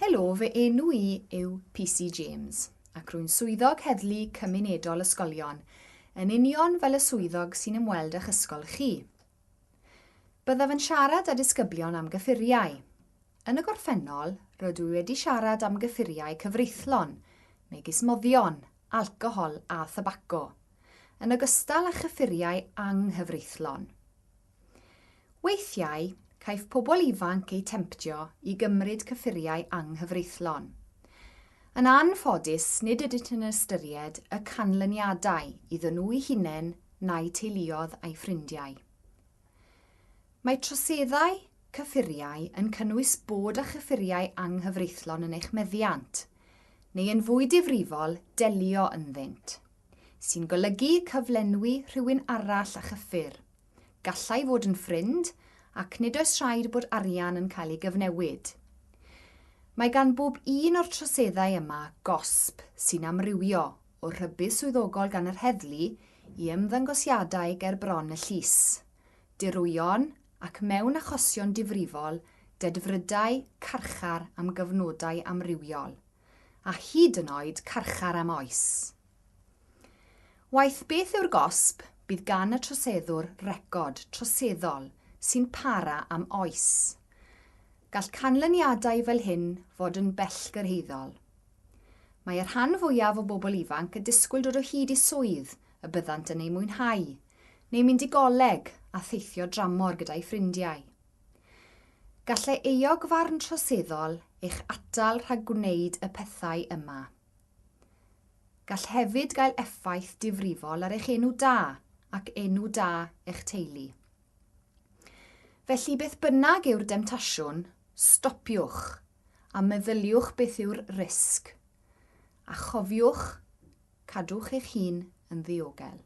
Helo, fy enw i yw PC James, ac rwy'n swyddog heddlu cymunedol ysgolion, yn union fel y swyddog sy'n ymweld â'ch ysgol chi. Byddaf yn siarad â disgyblion am gyffuriau. Yn y gorffennol, rydw i wedi siarad am gyffuriau cyfreithlon, megis moddion, alcohol a thybaco, yn ogystal â chyffuriau anghyfreithlon. Weithiau, caiff pobl ifanc eu temtio i gymryd cyffuriau anghyfreithlon. Yn anffodus, nid ydynt yn ystyried y canlyniadau iddyn nhw'u hunain na'u teuluoedd a'u ffrindiau. Mae troseddau cyffuriau yn cynnwys bod â chyffuriau anghyfreithlon yn eich meddiant, neu yn fwy difrifol, delio ynddynt, sy'n golygu cyflenwi rhywun arall â chyffur. Gallai fod yn ffrind, ac nid oes rhaid bod arian yn cael ei gyfnewid. Mae gan bob un o'r troseddau yma gosb sy'n amrywio o rhybudd swyddogol gan yr heddlu i ymddangosiadau ger bron y llys, dirwyon ac mewn achosion difrifol, dedfrydau carchar am gyfnodau amrywiol, a hyd yn oed carchar am oes. Waeth beth yw'r gosb, bydd gan y troseddwr record troseddol sy'n para am oes. Gall canlyniadau fel hyn fod yn bellgyrhaeddol. Mae y rhan fwyaf o bobl ifanc yn disgwyl dod o hyd i swydd y byddant yn ei mwynhau, neu mynd i goleg a theithio dramor gyda'u ffrindiau. Gallai euogfarn troseddol eich atal rhag gwneud y pethau yma. Gall hefyd gael effaith difrifol ar eich enw da ac enw da eich teulu. Felly beth bynnag yw'r demtasiwn, stopiwch a meddyliwch beth yw'r risg. A chofiwch, cadwch eich hun yn ddiogel.